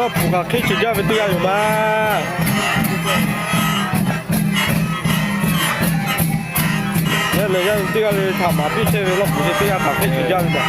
Lawˇ puˍ hk'aˬ hk'e ceuˬ jaˇ ve teˇ g'aˇ yoˬ ma. Yaˇ leh yaˇ teˇ g'aˇ le htaꞈ maˍ piˇ chehˇ ve lawˇ puˍ chi teˇ g'aˇ hk'aˬ hk'e ceuˬ jaˇ ve ma.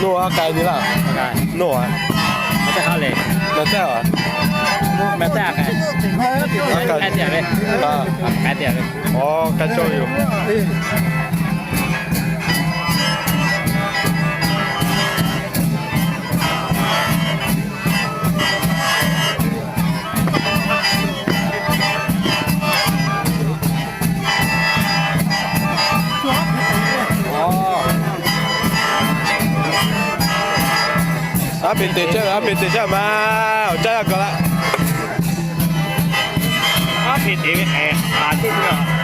Noˇ a k'ai nyi laˇ. Noˇ a, a teˇ a, a k'ai ve, a k'ai ve, a k'ai cawˇ ve yoˬ. Aˉ peꞈ te chehˇ ve, aˉ peꞈ te chehˇ ma, awˬ caˇ yaˇ gaˬ la. Aˉ peꞈ te ve hk'e, a teˇ